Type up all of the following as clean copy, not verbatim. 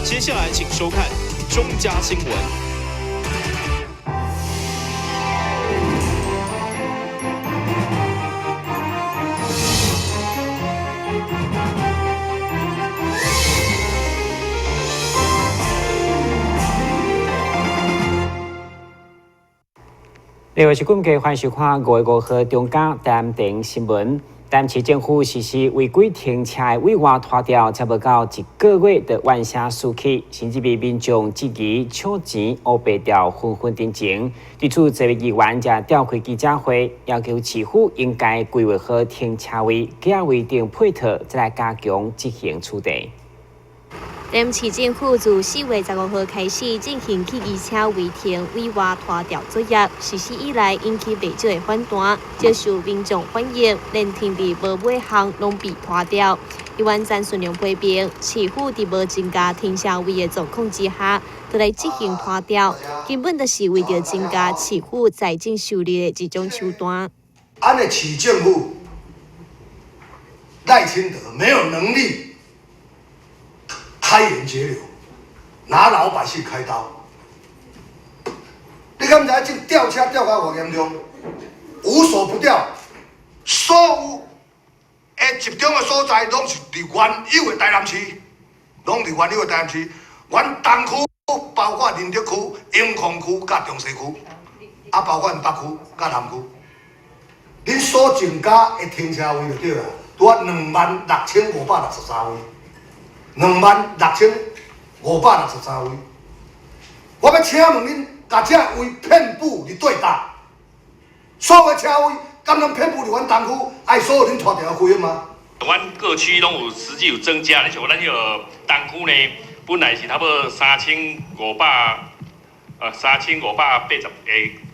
接下來請收看中嘉新聞。另外是今日歡迎收看5月5號中嘉台南新聞。台南市政府實施違規停車的委外拖吊，才無到一個月就完成輸去，甚至被民眾質疑搶錢烏白吊紛紛呈情。對此，這位議員才召開記者會，要求市府應該規劃好停車位、價位等配套，再來加強執行處理。台南市政府自4月15號開始進行汽機車違停委外拖吊作業，實施以來引起袂少的反彈，接受民眾反映，連停佇無尾巷攏被拖吊。議員詹順良批評，市府佇無增加停車位的狀況之下，就來執行拖吊，根本就是為著增加市府財政收入的一種手段。按呢市政府賴清德沒有能力開源節流，拿老百姓開刀。你敢知這吊車吊到偌嚴重？無所不吊，所有的集中的所在，攏是佇原有的台南市，攏佇原有的台南市。阮東區包括仁德區、永康區佮中西區，啊，包括北區佮南區。恁所增加的停車位就對啦，拄仔26,563位。26,563位，我欲請問恁，共這位遍佈佇對佗？所有的車位，敢攏遍佈佇阮東區？愛所有恁拖吊開嗎？阮各區攏有實際有增加的，像咱彼個東區呢，本來是差不多3580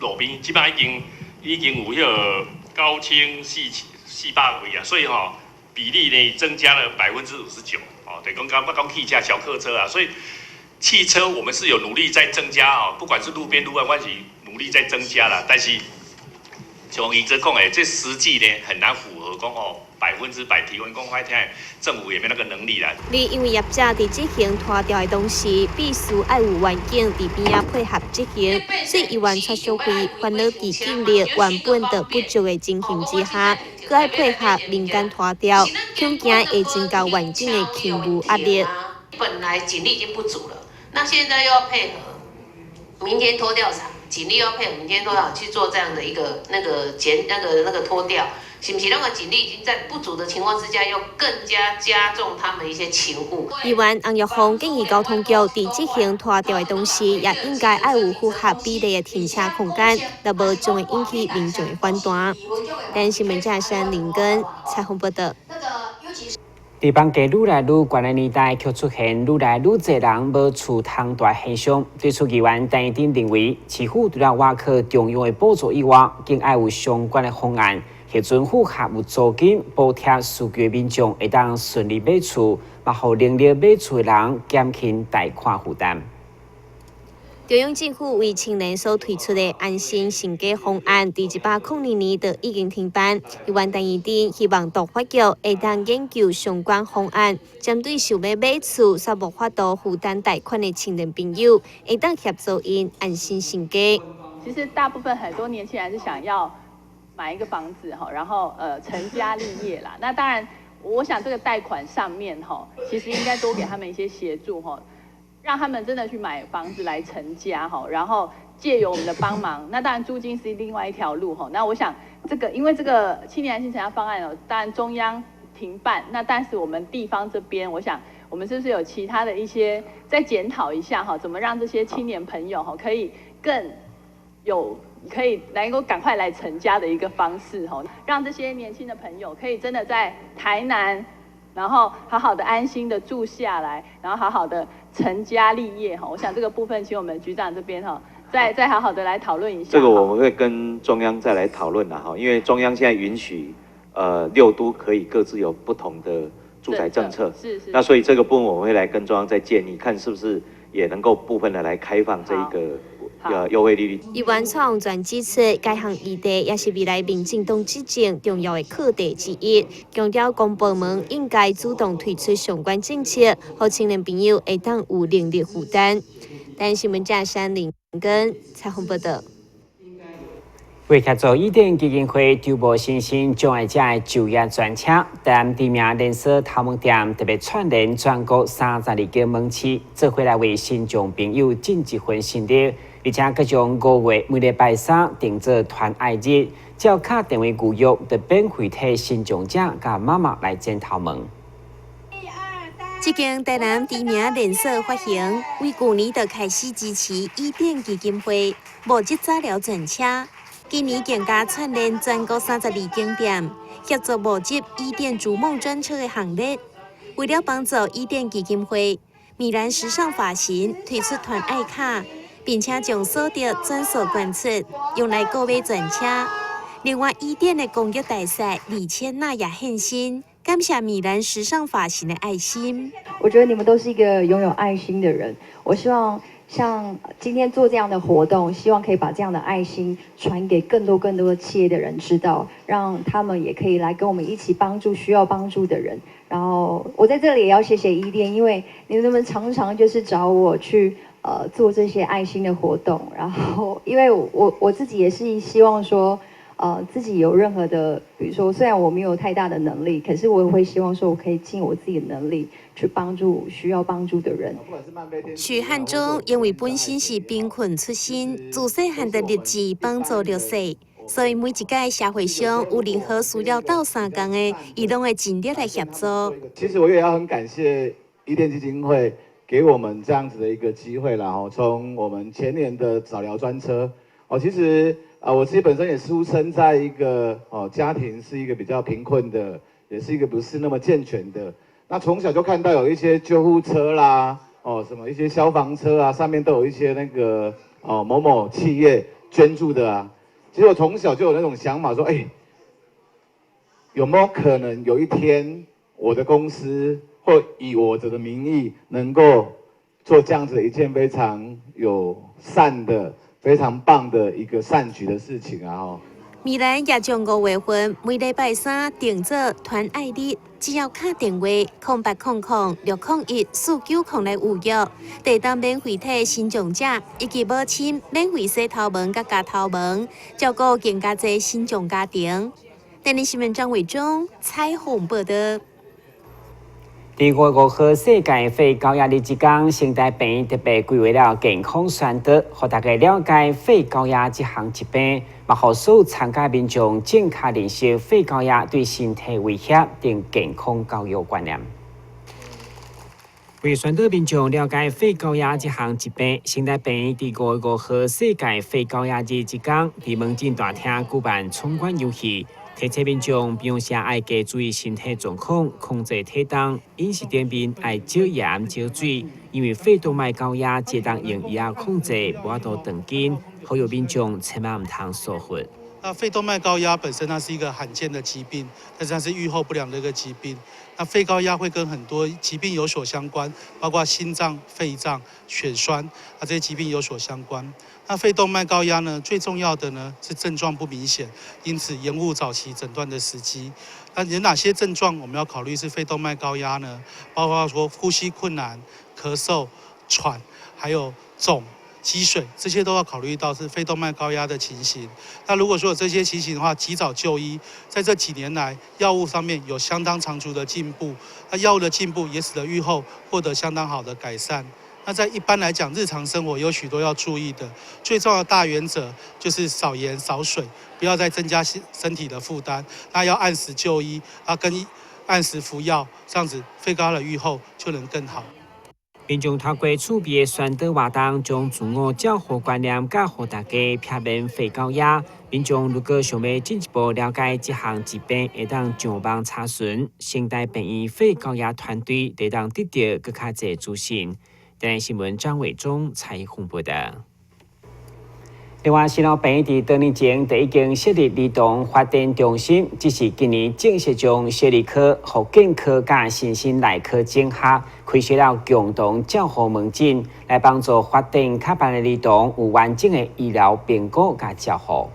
個路邊，這擺已經有彼個9400位啊，所以吼比例呢增加了59%。哦，對，剛剛我講汽車、小客車啊，所以汽車我們是有努力在增加哦，不管是路邊路外，關係努力在增加啦。但是像伊這講的，這實際呢很難符合講哦100%提供公開聽，政府也沒那個能力啦。你因為業者佇執行拖吊的同時，必須愛有員警佇邊仔配合執行，所以議員蔡淑慧煩惱佇警力原本就不足的情形之下，閣愛配合民間拖吊，恐驚會增加員警的勤務壓力。本來警力已經不足了，那現在又要配合民間拖吊場，警力又要配合民間拖吊場去做這樣的一個那個減那個那個拖吊，是毋是那個警力已經在不足的情況之下，又更加加重他們一些勤務？議員洪玉鳳建議交通局佇執行拖吊的同時，也應該愛有符合比例的停車空間，若無將會引起民眾的反彈。台新聞記者林根採訪報道。佇房價愈來愈懸的年代，卻出現愈來愈濟人無厝通住現象。對此，議員陳怡貞認為，市府除了倚靠中央的補助以外，更愛有相關的方案，核准符合有租金補貼需求的民眾，會當順利買厝，嘛予能力買厝的人減輕貸款負擔。中央政府為青年所推出的安心成家方案，佇102年就已經停辦。議員陳怡貞希望都發局會當研究相關方案，針對想欲買厝卻無法度負擔貸款的青年朋友，會當協助𪜶安心成家。其實大部分很多年輕人是想要買一個房子哈，然後成家立業啦。那當然，我想這個貸款上面哈，其實應該多給他們一些協助哈。讓他們真的去買房子來成家哈，然後借由我們的幫忙，那當然租金是另外一條路哈。那我想這個，因為這個青年安心成家方案哦，當然中央停辦，那但是我們地方這邊，我想我們是不是有其他的一些再檢討一下哈，怎麼讓這些青年朋友哈可以更有可以能夠趕快來成家的一個方式哈，讓這些年輕的朋友可以真的在台南，然後好好的安心的住下來，然後好好的成家立業哈。我想這個部分，請我們局長這邊哈，再好好的來討論一下。這個我們會跟中央再來討論啦哈，因為中央現在允許6都可以各自有不同的住宅政策，是是。那所以這個部分我們會來跟中央再建議，看是不是也能夠部分的來開放這一個。優惠利率。伊原創全指出，該項議題也是未來民進黨執政重要的課題之一。強調公部門應該主動推出相關政策，予青年朋友會當有能力負擔。台新聞記者林根採訪報道。為協助伊甸基金會籌募身心障礙者的就業專車，台南知名連鎖頭毛店特別串聯全國32間門市，做伙來為身障朋友盡一份心力，而且閣將5月每禮拜三定做團愛日，只要敲電話預約，就免費替身障者佮媽媽來剪頭毛。這間台南知名連鎖髮型，為舊年就開始支持伊甸基金會募集早療專車。今年更加串聯全國32間店，協助募集伊甸逐夢專車的行列。為了幫助伊甸基金會，米蘭時尚髮型推出團愛卡，並且將所得全數捐出，用來購買專車。另外，伊甸的公益大使李千娜也現身，感謝米蘭時尚髮型的愛心。我覺得你們都是一個擁有愛心的人，我希望，像今天做這樣的活動，希望可以把這樣的愛心傳給更多更多的企業的人知道，讓他們也可以來跟我們一起幫助需要幫助的人。然後我在這裡也要謝謝伊甸，因為你們常常就是找我去做這些愛心的活動。然後因為我自己也是希望說，自己有任何的，比如說雖然我沒有太大的能力，可是我也會希望說我可以盡我自己的能力去幫助需要幫助的人。許漢忠因為本身是貧困出身，自細漢就立志幫助弱勢，所以每一屆社會上有任何需要鬥相共的，伊攏會盡力來協助。其實我也要很感謝伊甸基金會給我們這樣子的一個機會啦。吼，從我們前年的早療專車，哦，其實啊，我自己本身也出生在一個哦家庭是一個比較貧困的，也是一個不是那麼健全的。那從小就看到有一些救護車啦，哦，什麼一些消防車啊，上面都有一些那個哦某某企業捐助的啊。其實我從小就有那種想法，說，哎，有沒有可能有一天我的公司或以我的名義能夠做這樣子一件非常有善的、非常棒的一個善舉的事情啊！吼。米蘭也將5月份每禮拜三定做團愛日，只要敲電話0800601490來預約，會當免費替身障者以及母親免費洗頭毛佮鉸頭毛，照顧更加濟身障家庭。電視新聞張偉忠採訪報道。佇5月5號世界肺高壓日這工，成大病院特別規劃了健康宣導，予大家了解肺高壓這項疾病，嘛予所有參加民眾正確認識肺高壓對身體威脅等健康教育觀念。為宣導民眾了解肺高壓這項疾病，成大病院佇5月5號世界肺高壓日這工，佇門診大廳舉辦闖關遊戲。提醒民眾平常愛加注意身體狀況，控制體重，飲食頂面愛少鹽少水，因為肺動脈高壓會當用藥控制，無法度斷根，呼籲民眾千萬毋通疏忽。那肺動脈高壓本身它是一個罕見的疾病，但是它是預後不良的一個疾病。那肺高壓會跟很多疾病有所相關，包括心臟、肺臟、血栓啊這些疾病有所相關。那肺動脈高壓呢，最重要的呢是症狀不明顯，因此延誤早期診斷的時機。那有哪些症狀我們要考慮是肺動脈高壓呢？包括說呼吸困難、咳嗽、喘，還有腫、積水，這些都要考慮到是肺動脈高壓的情形。那如果說有這些情形的話，及早就醫。在這幾年來，藥物上面有相當長足的進步，那藥物的進步也使得預後獲得相當好的改善。那在一般來講，日常生活有許多要注意的，最重要的大原則就是少鹽少水，不要再增加身體的負擔。那要按時就醫，啊，跟按時服藥，這樣子肺高壓的預後就能更好。民眾透過趣味的宣導活動，將自我照護觀念教予大家，避免肺高壓。民眾如果想欲進一步了解這項疾病，會當上網查詢，成大病院肺高壓團隊會當得到閣較濟資訊。電視新聞張偉忠採訪報道。另外，新老病院佇多年前就已經設立兒童發展中心，只是今年正式將小兒科、復健科佮身心內科整合，開設了共同照護門診，來幫助發展較慢的兒童有完整的醫療評估佮照護。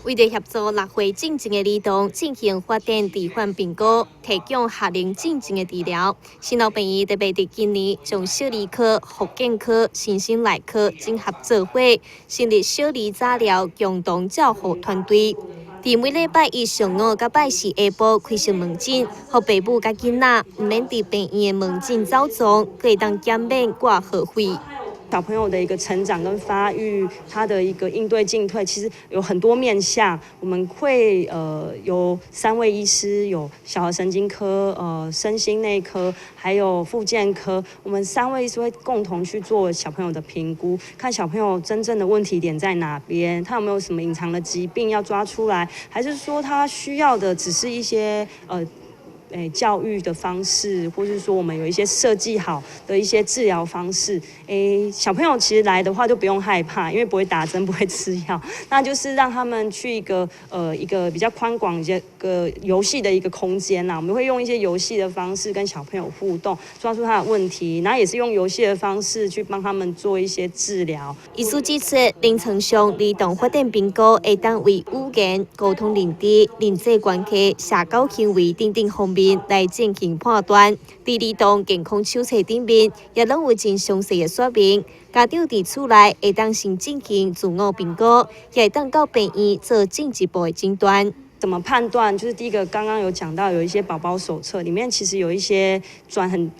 為著協助6歲進前的兒童進行發展遲緩評估，提供學齡進前的治療，新老病院特別佇今年將小兒科、復健科、身心內科整合做伙，成立小兒早療共同照護團隊。佇每禮拜一上午佮拜四下晡開設門診，予爸母佮囡仔毋免佇病院的門診走傱，閣會當減免掛號費。小朋友的一個成長跟發育，他的一個應對進退，其實有很多面向。我們會有3位醫師，有小兒神經科、身心內科，還有復健科。我們3位醫師會共同去做小朋友的評估，看小朋友真正的問題點在哪邊，他有沒有什麼隱藏的疾病要抓出來，還是說他需要的只是一些教育的方式，或是說我們有一些設計好的一些治療方式。小朋友其實來的話就不用害怕，因為不會打針，不會吃藥，那就是讓他們去一個一個比較寬廣一個遊戲的一個空間啦。我們會用一些遊戲的方式跟小朋友互動，抓住他的問題，然後也是用遊戲的方式去幫他們做一些治療。醫師指出，臨床上兒童發展評估會當為語言、溝通認知、人際關係、社交行為等等方面來進行判斷，佇兒童健康手冊頂面也攏有真詳細的說明。家長佇厝內會當先進行自我評估，也會當到病院做進一步的診斷。怎麼判斷？就是第一個，剛剛有講到有一些寶寶手冊裡面其實有一些轉很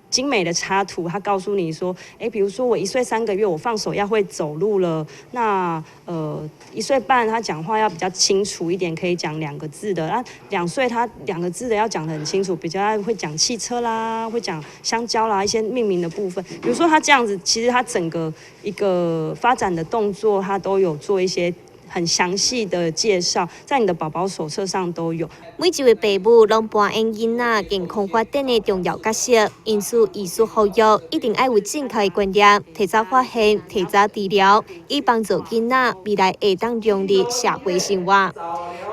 精美的插圖，他告訴你說，比如說我1歲3個月，我放手要會走路了。那1歲半，他講話要比較清楚一點，可以講2個字的。那2歲他2個字的要講得很清楚，比較會講汽車啦，會講香蕉啦，一些命名的部分。比如說他這樣子，其實他整個一個發展的動作，他都有做一些很詳細的介紹，在你的寶寶手冊上都有。每一位爸母攏扮演囡仔健康發展的重要角色，因此醫師呼籲一定愛有正確的觀念，提早發現、提早治療，以幫助囡仔未來會當融入社會生活。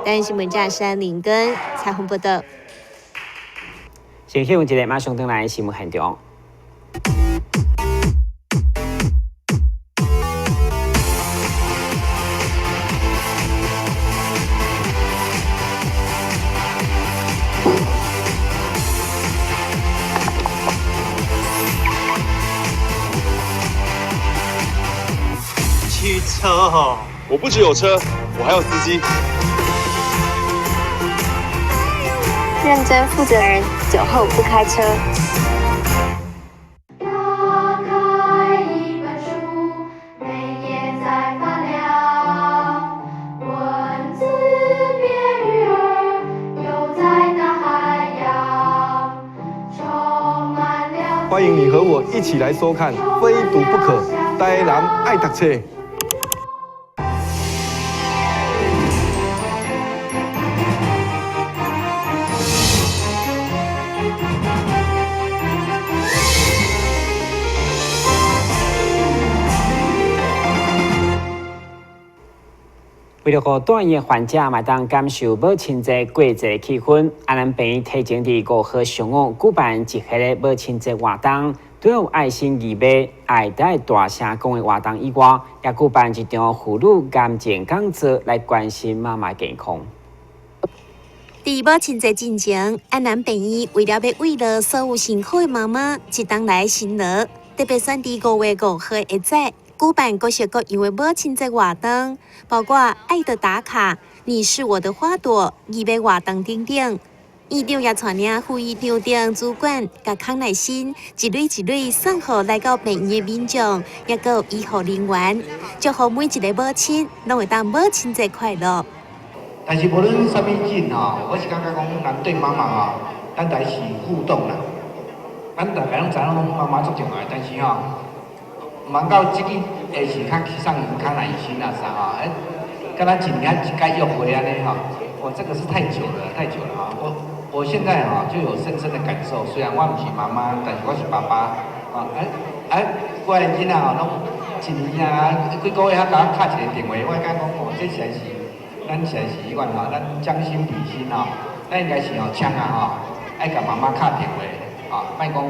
台新聞記者林根采訪報道。先休息一下，馬上轉來新聞現場。汽車哦，我不只有車，我還有司機。認真負責人，酒後不開車。打開一本書，每頁在發亮，文字變魚兒，游在大海洋，充滿了。歡迎你和我一起來收看《非讀不可》，台南愛讀冊。為著予住院的患者嘛當感受母親節過節氣氛，安南病院提前佇5號上午舉辦一系列母親節活動，除有愛心義賣、愛的大聲講的活動以外，也舉辦一場婦女癌症講座來關心媽媽健康。佇母親節進前，安南病院為了欲慰勞所有辛苦的媽媽，一同來辛勞，特別選佇5月5號下早。舉辦各式各樣的母親節活動，包括愛的打卡、你是我的花朵、義賣活動等等。院長也帶領副院長等主管，共康乃馨一蕊一蕊送予來到病院的民眾，也閣有醫護人員，祝福每一个母親攏會當母親節快樂。但是無論啥物診吼，我是感覺講，咱對媽媽吼，咱來是互動啦。咱大家攏知影講媽媽足重要，但是吼，毋到這個下是較去送較耐心啊啥吼，哎，敢若一年一擺約會按呢吼，哇，這個是太久了，太久了哈。我現在哈就有深深的感受，雖然我毋是媽媽，但是我是爸爸，啊，哎哎，我的囡仔吼攏一年啊，幾個月才共我敲一个電話，我感覺講哦，這實在是，咱實在是彼款吼，咱將心比心吼，咱應該是吼，搶啊吼，愛共媽媽敲電話，啊，莫講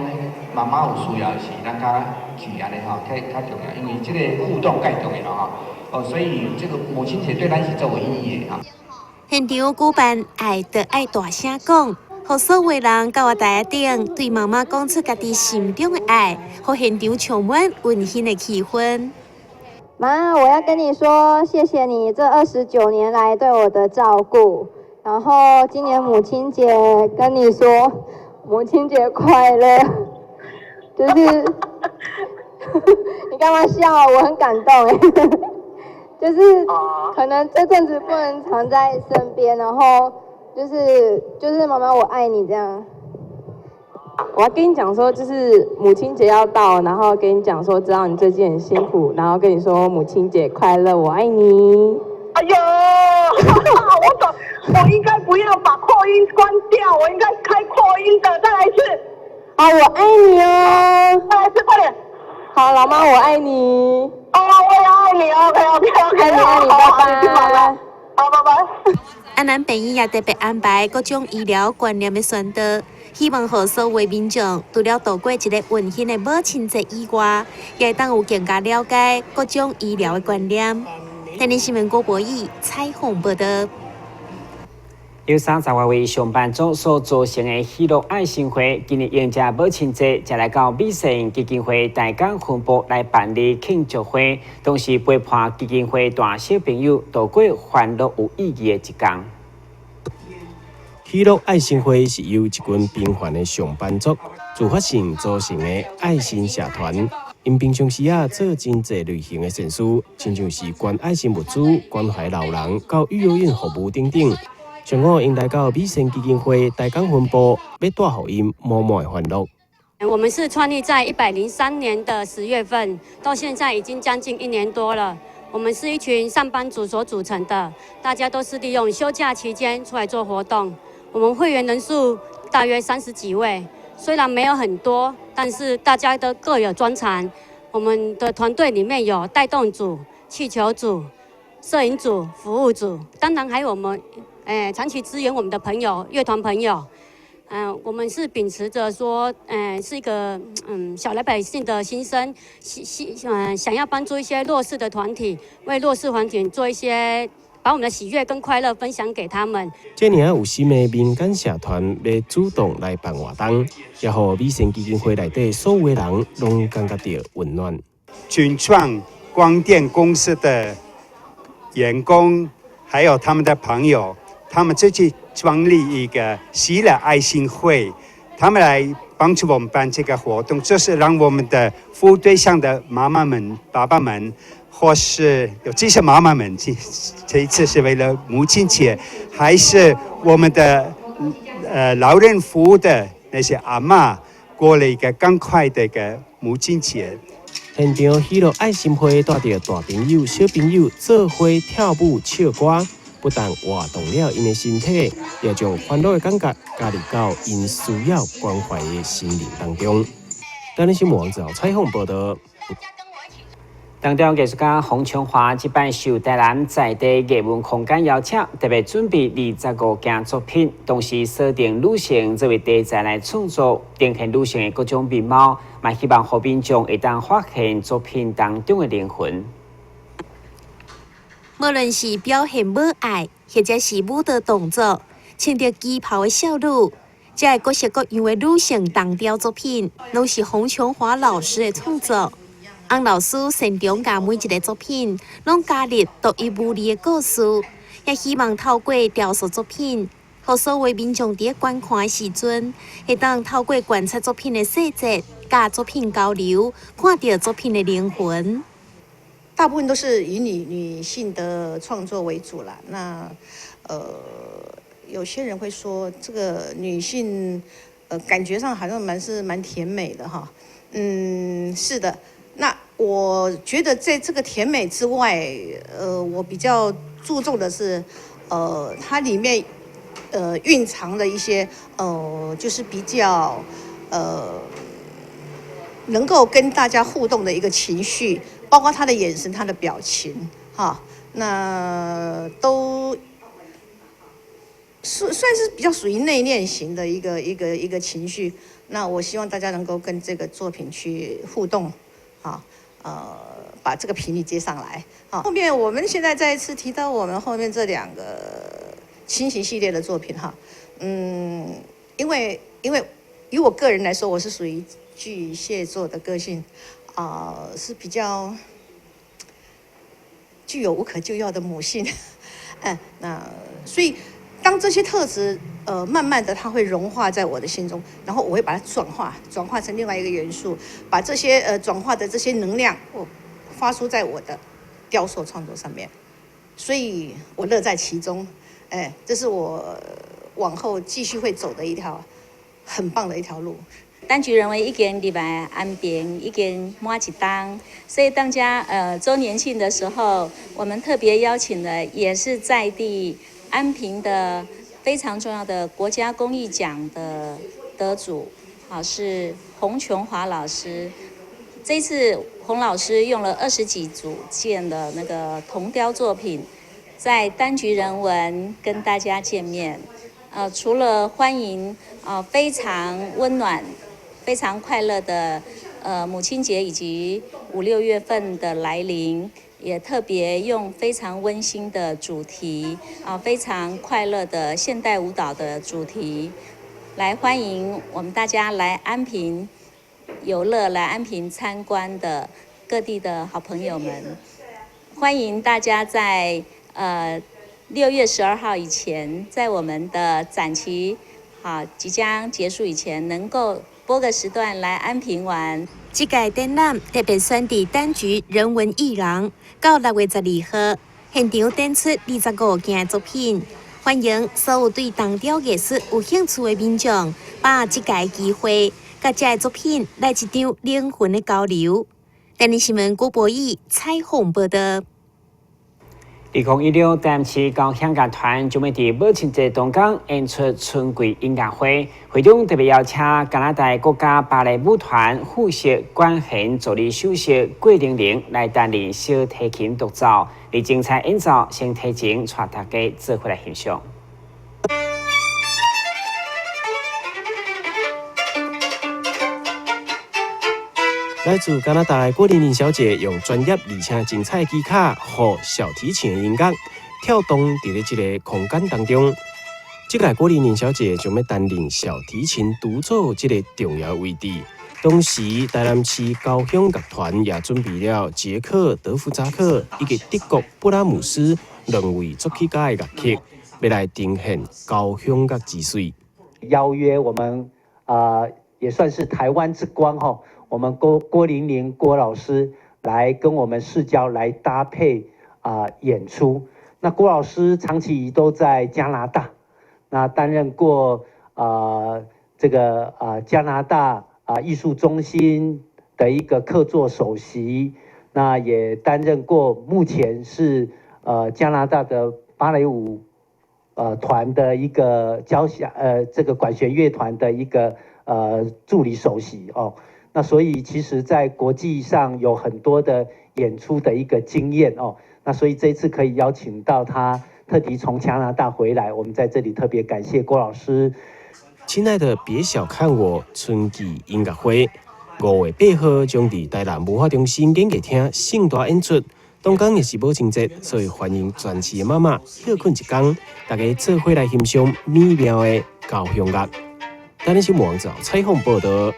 媽媽有需要時，咱較去按呢吼，較較重要，因為這个互動蓋重要吼，哦，所以這個母親節對咱是足有意義的吼。現場舉辦愛就愛大聲講，予所有人到台仔頂對媽媽講出家己心中的愛，予現場充滿溫馨的氣氛。媽，我要跟你說，謝謝你這29年來對我的照顧。然後今年母親節跟你說，母親節快樂。就是你幹嘛笑？我很感動哎。就是可能這陣子不能常在身邊，然後就是媽媽我愛你這樣。我要跟你講說，就是母親節要到，然後跟你講說，知道你最近很辛苦，然後跟你說母親節快樂，我愛你。哎呦，我懂，我應該不要把擴音關掉，我應該開擴音的，再來一次。好，我愛你哦。再來一次，快點。好，老媽，我愛你。哦，我也愛你，OK OK OK，愛你愛你，拜拜。好，拜拜。安南病院也特別安排各種醫療觀念的宣導，希望予所有民眾除了度過一个溫馨的母親節以外，也會當有更加了解各種醫療的觀念。台南新聞郭博義採訪報道。由30外位上班族所組成的喜樂愛心會，今年迎接母親節，才來到美善基金會台港分部來辦理慶祝會，同時陪伴基金會大小朋友度過歡樂有意義的一天。喜樂愛心會是由一群平凡的上班族自發性組成的愛心社團。𪜶平常時啊做真濟類型的善事，親像是捐愛心物資、關懷老人、到育幼院服務等等。上午𪜶來到美善基金會台港分部，欲帶予𪜶滿滿的歡樂。我們是創立在103年的10月份，到現在已經將近一年多了。我們是一群上班族所組成的，大家都是利用休假期間出來做活動。我們會員人數大約30幾位，雖然沒有很多，但是大家都各有專長。我們的團隊裡面有帶動組、氣球組、攝影組、服務組，當然還有我們長期支援我們的朋友、樂團朋友。我們是秉持着說，是一個小老百姓的心聲，希希想要幫助一些弱勢的團體，為弱勢團體做一些，把我們的喜悅跟快樂分享給他們。這爾有心的民間社團欲主動來辦活動，也予美善基金會內底所有的人攏感覺著溫暖。群創光電公司的員工，還有他們的朋友，他們自己創立一個喜樂愛心會，他們來幫助我們辦這個活動，就是讓我們的服務對象的媽媽們、爸爸們，或是有這些媽媽們，這一次是為了母親節，還是我們的老人服務的那些阿嬤，過了一個更快的一個母親節。現場喜樂愛心會帶著大朋友、小朋友做伙跳舞、唱歌，不但活動了𪜶的身體，也將歡樂的感覺加入到𪜶需要關懷的心靈當中。台南新聞王子豪採訪報道。當中藝術家洪瓊華這擺受台南在地藝文空間邀請，特別準備25件作品，同時鎖定女性作為題材來創作，呈現女性的各種面貌，嘛希望予民眾會當發現作品當中的靈魂。無論是表現母愛，或者是舞蹈動作，穿著旗袍的少女，這各式各樣的女性銅雕作品，攏是洪瓊華老師的創作。洪老師擅長共每一个作品，攏加入獨一無二的故事，也希望透過雕塑作品，予所有民眾佇咧觀看的時陣，會當透過觀察作品的細節，佮作品交流，看著作品的靈魂。大部分都是以女性的創作為主啦。那有些人會說這個女性，感覺上好像蠻甜美的哈。嗯，是的。那我覺得在這個甜美之外，我比較注重的是，它裡面，蘊藏的一些，就是比較，能夠跟大家互動的一個情緒。包括他的眼神、他的表情，哈，那都是算是比較屬於內斂型的一個情緒。那我希望大家能夠跟這個作品去互動，啊，把這個頻率接上來。好，後面我們現在再一次提到我們後面這兩個親情系列的作品，哈，因為以我個人來說，我是屬於巨蟹座的個性，啊，是比較具有無可救藥的母性，哎，那所以當這些特質，慢慢的它會融化在我的心中，然後我會把它轉化，轉化成另外一個元素，把這些轉化的這些能量，我發出在我的雕塑創作上面，所以我樂在其中，哎，這是我往後繼續會走的一條很棒的一條路。柑橘人文已經入來安平，已經滿一冬，所以當家週年慶的時候，我們特別邀請了也是在地安平的非常重要的國家工藝獎的得主，好，是洪瓊華老師。這次洪老師用了20幾組件的那個銅雕作品，在柑橘人文跟大家見面。除了歡迎非常溫暖、非常快樂的母親節以及5、6月份的來臨，也特別用非常溫馨的主題啊，非常快樂的現代舞蹈的主題，來歡迎我們大家來安平遊樂、來安平參觀的各地的好朋友們，歡迎大家在6月12號以前，在我們的展期好即將結束以前，能夠撥個時段來安平玩。這屆展覽特別選佇柑橘人文藝廊，到6月12號，現場展出25件作品，歡迎所有對銅雕藝術有興趣的民眾，把握這屆機會，佮這个作品來一場靈魂的交流。電視新聞郭博義採訪報道。2016台南市交響樂團將欲佇母親節當工演出春季音樂會，會中特別邀請加拿大國家芭蕾舞團首席管弦助理首席郭玲玲來擔任小提琴獨奏，佇精彩演奏先提前帶大家做伙來欣賞。來自加拿大的郭玲玲小姐用專業而且精彩的技巧和小提琴的音樂跳動佇咧這个空間當中。這屆郭玲玲小姐將欲擔任小提琴獨奏這个重要位置。同時，台南市交響樂團也準備了捷克德福扎克以及德國布拉姆斯兩位作曲家的樂曲，欲來呈現交響樂之水。邀約我們也算是台灣之光吼。我們郭玲玲郭老師來跟我們市交來搭配演出。那郭老師長期都在加拿大，那擔任過這個加拿大藝術中心的一個客座首席，那也擔任過目前是加拿大的芭蕾舞團的一個交響這個管弦樂團的一個助理首席哦。那所以其實，在國際上有很多的演出的一個經驗哦。那所以這一次可以邀請到他，特地從加拿大回來，我們在這裡特別感謝郭老師。親愛的，別小看我，春季音樂會5月8號將佇台南文化中心演藝廳盛大演出。當天也是母親節，所以歡迎全市的媽媽歇睏一工，大家做伙來欣賞美妙的交響樂。台南新聞網採訪報道。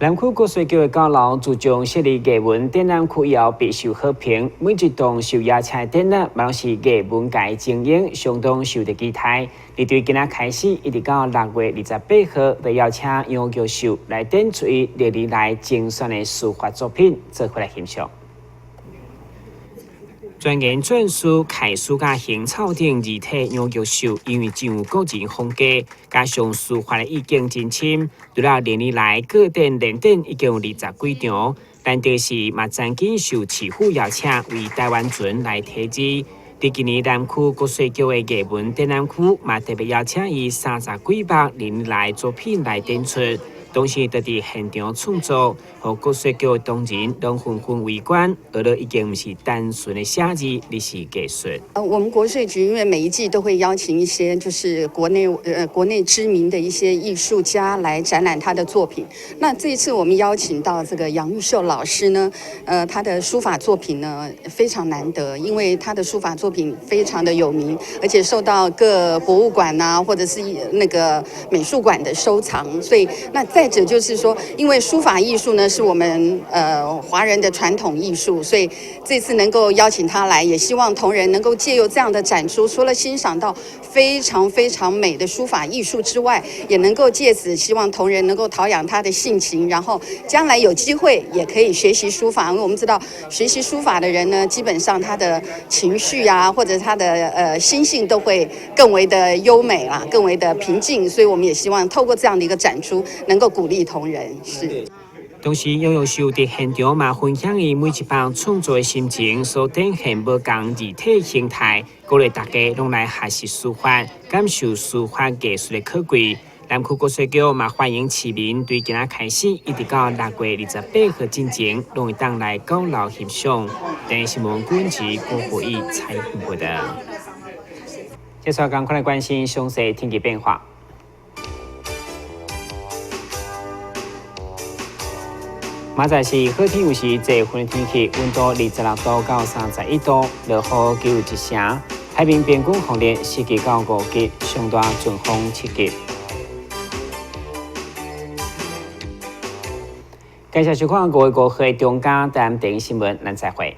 南區國稅局的高樓自從設立藝文展覽區以後，備受好評。每一棟受邀請的展覽，嘛攏是藝文界精英，相當受著期待。而對今仔開始，一直到6月28號，就邀請楊玉秀來展出伊歷年來精選的書法作品，做伙來欣賞。鑽研篆書、楷書佮行草等字體，楊玉秀因為真有個人風格，加上書法的意境真深，除了連年來個展連展已經有20幾場，難得是嘛曾經受市府邀請為臺灣船來題字。佇今年南區國稅局的藝文展覽區，嘛特別邀請伊30幾幅連年來作品來展出。同時就佇現場創作，予國稅局同仁攏紛紛圍觀，學了已經毋是單純的寫字，而是藝術。我們國稅局因為每一季都會邀請一些就是國內知名的一些藝術家來展覽他的作品。那這一次我們邀請到這個楊玉秀老師呢，他的書法作品呢非常難得，因為他的書法作品非常的有名，而且受到各博物館啊或者是那個美術館的收藏。所以那再者就是說，因為書法藝術呢是我們華人的傳統藝術，所以這次能夠邀請他來，也希望同仁能夠借由這樣的展出，除了欣賞到非常非常美的書法藝術之外，也能夠借此希望同仁能夠陶養他的性情，然後將來有機會也可以學習書法。因為我們知道學習書法的人呢，基本上他的情緒啊，或者他的心性都會更為的優美啦，更為的平靜。所以我們也希望透過這樣的一個展出，能夠鼓勵同仁。是。同時，楊玉秀佇現場嘛分享伊每一筆創作的心情，所展現無仝字體形態，鼓勵大家攏來學習書法，感受書法藝術的可貴。南區國稅局嘛歡迎市民對今仔開始，一直到6月28號進前，攏會當來高樓翕相。電視新聞軍事郭國義採訪報道。接下來，趕快來關心詳細天氣變化。明仔載是好天有時濟雲的天氣，溫度26度到31度，落雨機會一成。海面平均風力4級到5級，上大陣風7級。感謝收看5月5號中間台南電視新聞，咱再會。